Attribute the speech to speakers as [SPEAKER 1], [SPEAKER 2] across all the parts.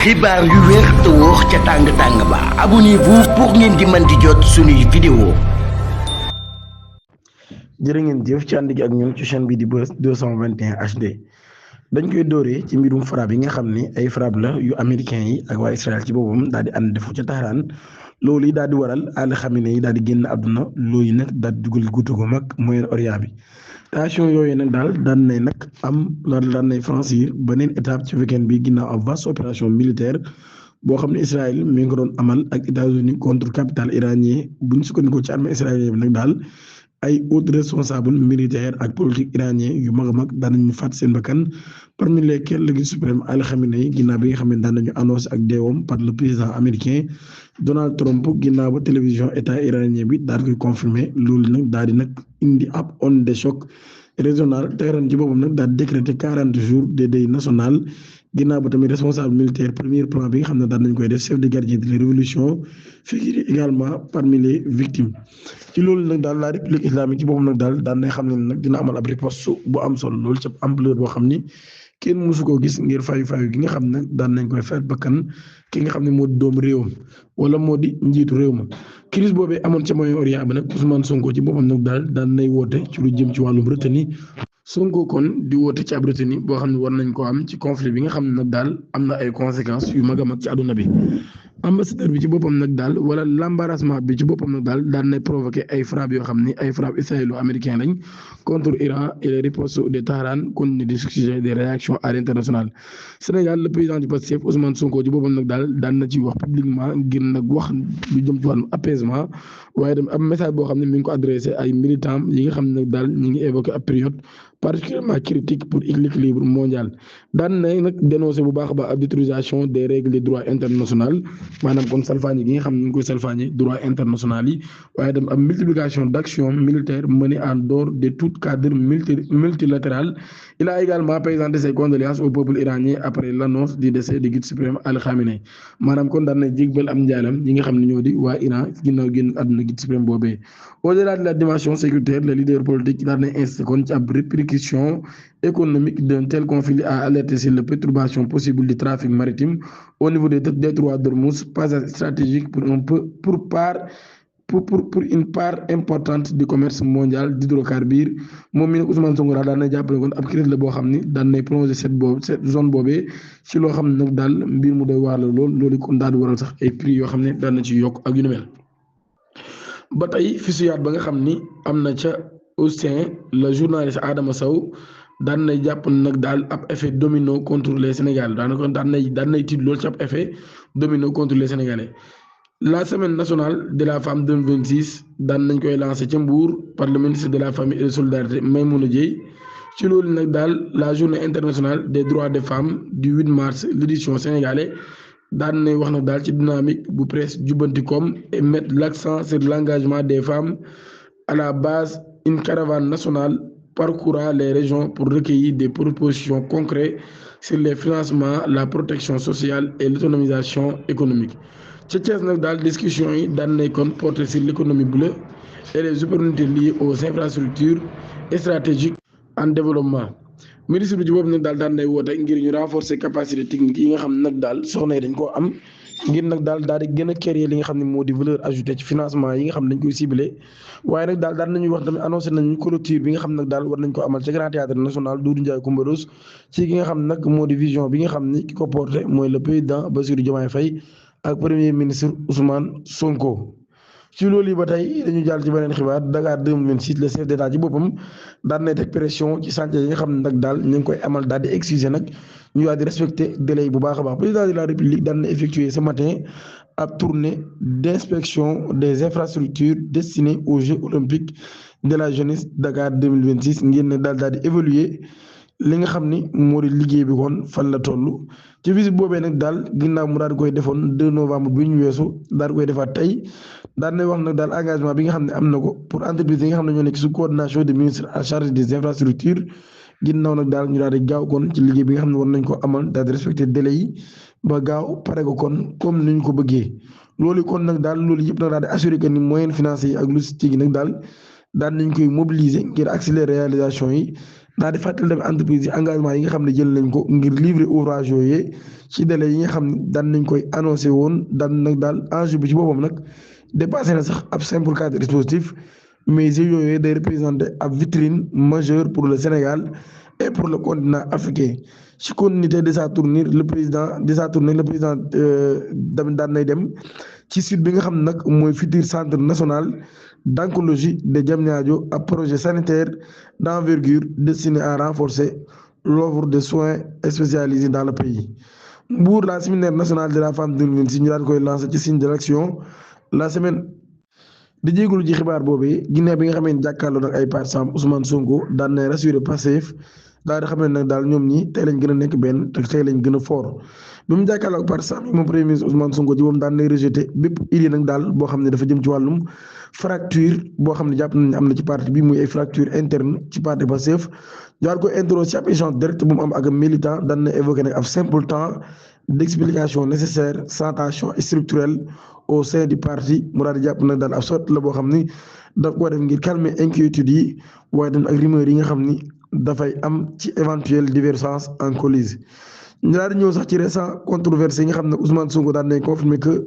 [SPEAKER 1] xibaar yu wér te wóor ca tàng-tàng ba abonnez-vous pour ngeen di mën di jot suñuy vidéo.
[SPEAKER 2] jërë ngeen jëf ci ànd gi ak ñun ci chaîne bi di Buzz 221 HD dañ koy dooree ci mbirum frappe yi nga xam ni ay frappe la yu américains yi ak waa Israël ci boppam daal di ànd defu ca Tahraan loolu yi daal di waral Ali Khamenei yi daal di génn àdduna loolu nag daal di dugal guutu gu mag Moyen-Orient bi. tension yooyu nag daal daan nay nag daan nay franchir beneen étape ci week-end bi ginnaaw ab vaste opération militaire boo xam ne Israël mi ngi ko doon amal ak États-Unis contre capitale iranien bu ñu sukkandikoo ci armée israélienne bi nag daal ay hauts responsables militaires ak politique iranien yu mag a mag daan nañu faat seen bakkan parmi lesquels le guide suprême Ali Khamenei ginnaaw bi nga xam ne daan nañu annoncé ak deewam par le président américain Donald Trump ginnaaw ba télévision état iranien bi daal koy confirmé loolu nag daal di nag indi ab onde de choc régional Téhéran ci boppam nag daal di décrété 40 jours de deuil national ginnaaw ba tamit responsable militaire premier plan bi nga xam ne daan nañ koy def chef de gardien de la révolution figure également parmi les victimes. ci loolu nag daal la république islamique ci boppam nag daal daan nay xam ne nag dina amal ab riposte bu am solo loolu ca ampleur boo xam ni kenn mësu koo gis ngir fayu gi nga xam ne daan nañ koy faat bakkan ki nga xam ne moo di doomu réewam wala moo di njiitu réew ma. crise boobee amoon ca Moyen-Orient bi nag Ousmane Sonko ci boppam nag daal daan nay woote ci lu jëm ci wàllum retenue Sonko kon di woote ci ab retenue boo xam ne war nañ koo am ci conflit bi nga xam ne nag daal am na ay conséquences yu mag a mag ci àdduna bi. ambassadeur bi ci boppam nag daal wala l'embarrassement bi ci boppam nag daal daan nay provoqué ay frappes yoo xam ni ay frappes israélo-américain lañ contre Iran et les ripostes de Téhéran continue de susciter des réactions à l'international. Sénégal le président du Pastef Ousmane Sonko ci boppam nag daal daan na ci wax publiquement ngir nag wax lu jëm ci wàllum apaisement waaye dem ab message boo xam ne mi ngi ko adressé ay militants yi nga xam ne nag daal ñu ngi évoqué ab période particulièrement critique pour l'équilibre mondial daan na nag dénoncé bu baax a baax ab détérioration des règles du droit international maanaam kon salfaañi gi nga xam ne ñu ngi koy salfaañi droit international yi waaye dem ab multiplication d'actions militaires menées en dehors de tout cadre multilatéral. Il a également présenté ses condoléances au peuple iranien après l'annonce du décès du guide suprême Ali Khamenei maanaam kon daan na jégbal am njaalam ñi nga xam ne ñoo di waa Iran ginnaaw génn àdduna guide suprême boobee. Au-delà de la dimension sécuritaire le leader politique daan na insisté kon ci ab répercussion économique d'un tel conflit a alerté sur la perturbation possible du trafic maritime au niveau des détroits d'Ormuz, passage stratégique pour une part importante du commerce mondial d'hydrocarbures moom mi nag Ousmane Sonko daal daan na jàppale kon ab crise la boo xam ni daan nay prolonger cette zone boobee ci loo xam ne nag daal mbir mu doy waar la loolu kon daal di waral sax ay prix yoo xam ne daan na ci yokk ak yu ni mel. ba tey fusillade ba nga xam ni am na ca Austin le journaliste Adama Sow daan nay jàpp nag daal ab effet domino contre les Sénégalais daanaka daan nay tiit loolu ci ab effet domino contre les Sénégalais. La semaine nationale de la femme 2026 daan nañ koy lancé ca Mbour par le ministre de la famille et de solidarité Maïmouna Dièye ci loolu nag daal la journée internationale des droits des femmes du 8 mars l'édition sénégalaise daan nay wax nag daal ci dynamique bu presse jubbanti-koom et mettre l'accent sur l'engagement des femmes à la base. Une caravane nationale parcourra les régions pour recueillir des propositions concrètes sur les financements, la protection sociale et l'autonomisation économique. ca Thiès nag daal discussion yi daan nay kon porter sur l'économie bleue et les opportunités liées aux infrastructures stratégiques en développement. ministre bi ci boobu nag daal daan nay woote ngir ñu renforcer capacité technique yi nga xam ne nag daal soxna yi dañ koo am ngir nag daal di gën a créer li nga xam ne moo di valeur ajoutée ci financement yi nga xam ne dañ koy ciblé waaye nag daal daan nañuy wax tamit annoncé nañu clôture bi nga xam nag daal war nañ ko amal ca Grand Théâtre National Doudou Ndiaye Coumba Rose ci ki nga xam nag moo di vision bi nga xam ni ki ko porté mooy le président Bassirou Diomaye Faye ak premier ministre Ousmane Sonko. ci loolu yi ba tey dañu jàll ci beneen xibaar Dakar 2026 le chef d'état ci boppam daan nay teg pression ci chantier yi nga xam ne nag daal ñu ngi koy amal daal di exiger nag ñu daal di respecter délai bu baax a baax président de la république daan na effectuer ce matin ab tournée d'inspection des infrastructures destinées aux Jeux olympiques de la jeunesse Dakar 2026 ngir ne daal di évaluer li nga xam ni moo di liggéey bi kon fan la toll ci visite boobee nag daal ginnaaw mu daal di koy defoon 2 novembre bi ñu weesu daal di koy defaat tey daan nay wax nag daal engagement bi nga xam ne am na ko pour entreprise yi nga xam ne ñoo nekk sous coordination des ministres en charge des infrastructures ginnaaw nag daal ñu daal di gaaw kon ci liggéey bi nga xam ne war nañ ko amal daal di respecter délai yi ba gaaw pare ko kon comme ni ñu ko bëggee loolu kon nag daal loolu yëpp nag daal di assurer que ni moyens financiers yi ak logistique yi nag daal nañ koy mobiliser ngir accélérer réalisation yi daal di fàttali tamit entreprise yi engagement yi nga xam ne jël nañ ko ngir livrer ouvrage yooyu ci délai yi nga xam ne daan nañ koy annoncé woon daan nag daal enjeu bi ci boppam nag dépassé na sax ab simple cadre dispositif mais yooyu day représenter ab vitrine majeure pour le Sénégal et pour le continent africain ci continuité de sa tournure le président tamit daan nay dem ci site bi nga xam ne nag mooy futur centre national d'oncologie de Diamniadio ab projet sanitaire d'envergure destiné à renforcer l'offre de soins spécialisés dans le pays. Mbour la séminaire nationale de la femme 2026 ñu daan koy lancé ci signe de l'action la semaine di jégalu ci xibaar boobee ginnaaw bi nga xamee ne jàkkaarloo nag ay partisans Ousmane Sonko daan nay rassuré Pastef daal di xam ne nag daal ñoom ñi tey lañ gën a nekk benn te tey lañ gën a fort bi mu jàkkaarloo ak partisans yi moom premier ministre Ousmane Sonko ci moom daan nay rejeté bépp idée nag daal boo xam ne dafa jëm ci wàllum fracture boo xam ne jàpp nañ am na ci parti bi muy ay fracture interne ci parti Pastef jaar ko interroger ci ab échange direct bu mu am ak militant daan na évoqué nag ab simple temps d'explication nécessaire sans tension structurelle au sein du parti mu daal di jàpp nag daal ab sorte la boo xam ni daf koo def ngir calmer inquiétude yi waaye tamit ak rumeur yi nga xam ni dafay am ci éventuelle divergence en coulisses ñu daal di ñëw sax ci récent controverse yi nga xam ne Ousmane Sonko daan nañ confirmer que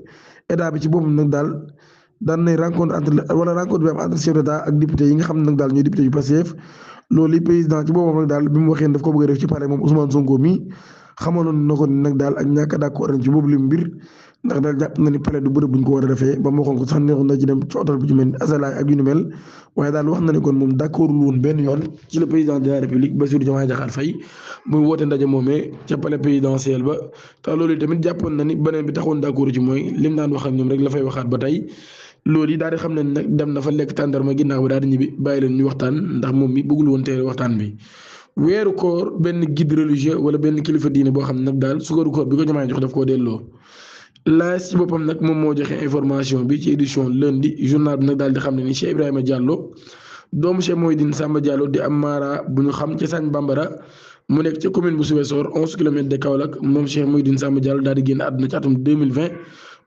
[SPEAKER 2] état bi ci boppam nag daal daan nay rencontre bi am entre chef d'état ak député yi nga xam ne nag daal ñooy député yu Pastef loolu président ci boppam nag daal bi mu waxee daf ko bëgg a def ci palais moom Ousmane Sonko mi xamaloon na ko ni nag daal ak ñàkk a d'accord ci boobu li mbir ndax daal jàpp na ni palais du bërëb bu ñu ko war a defee ba mu waxoon ko sax neexoon na ci dem ci hôtel bu ci mel ni Azalaï ak yu ni mel waaye daal wax na ne kon moom d'accordul woon benn yoon ci le président de la République Bassirou Diomaye Diakhar Faye muy woote ndaje moomee ca palais présidentiel ba te loolu tamit jàppoon na ni beneen bi taxoon d'accord ci mooy lim daan wax ak ñoom rek la fay waxaat ba tey loolu yi daal di xam ne nag dem na fa lekk tàndarma ginnaaw ba daal di ñibbi bàyyi leen ñu waxtaan ndax moom mi bëggul woon teere waxtaan bi weeru koor benn guide religieux wala benn kilifa diine boo xam ne nag daal sukaru koor bi ko Diomaye jox daf koo delloo laas ci boppam nag moom moo joxe information bi ci édition lundi journal bi nag daal di xam ne ni Cheikh Ibrahima Diallo doomu Cheikh Mouhidine Samba Diallo di am mara bu ñu xam ci Sagne Bambara mu nekk ca commune bu Ziguinchor 11 kilomètres de Kaolack moom Cheikh Mouhidine Samba Diallo daal di génn àdduna ci atum 2020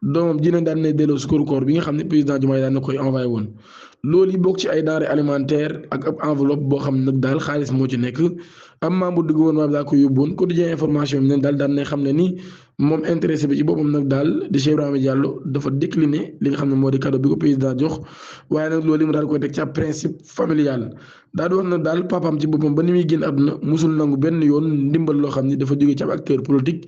[SPEAKER 2] doomam ji daan ne delloo sukaru koor bi nga xam ne président Diomaye daan na koy envoyé woon loolu yi bokk ci ay denrées alimentaires ak ab enveloppe boo xam ne nag daal xaalis moo ci nekk am membre du gouvernement bi daa ko yóbbuwoon quotidien information bi nag daal daan nay xam ne ni moom intéressé bi ci boppam nag daal di Cheikh Ibrahima Diallo dafa décliné li nga xam ne moo di cadeau bi ko président jox waaye nag loolu yi mu daal koy teg ci ab principe familial daal di wax nag daal papaam ci boppam ba ni muy génn àdduna musul nangu benn yoon ndimbal loo xam ne dafa jógee ci ab acteur politique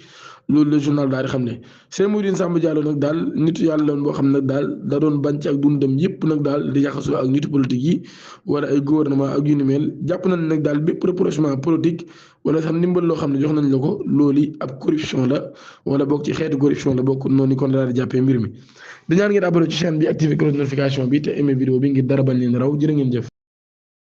[SPEAKER 2] loolu la journal daal di xam ne Cheikh Mouhidine Samba Diallo nag daal nitu yàlla loon boo xam ne nag daal da doon bañ ci ak dundam yëpp nag daal di jaxasoo ak nitu politique yi wala ay gouvernement ak yu ni mel jàpp nañ nag daal bépp rapprochement politique wala sax ndimbal loo xam ne jox nañ la ko loolu ab corruption la wala bokk ci xeetu corruption la bokk noonu kon daal di jàppee mbir mi di ñaan ngeen abonné ci chaîne bi activé cloche notification bi te aimé vidéo bi ngir dara bañ leen raw jërë ngeen jëf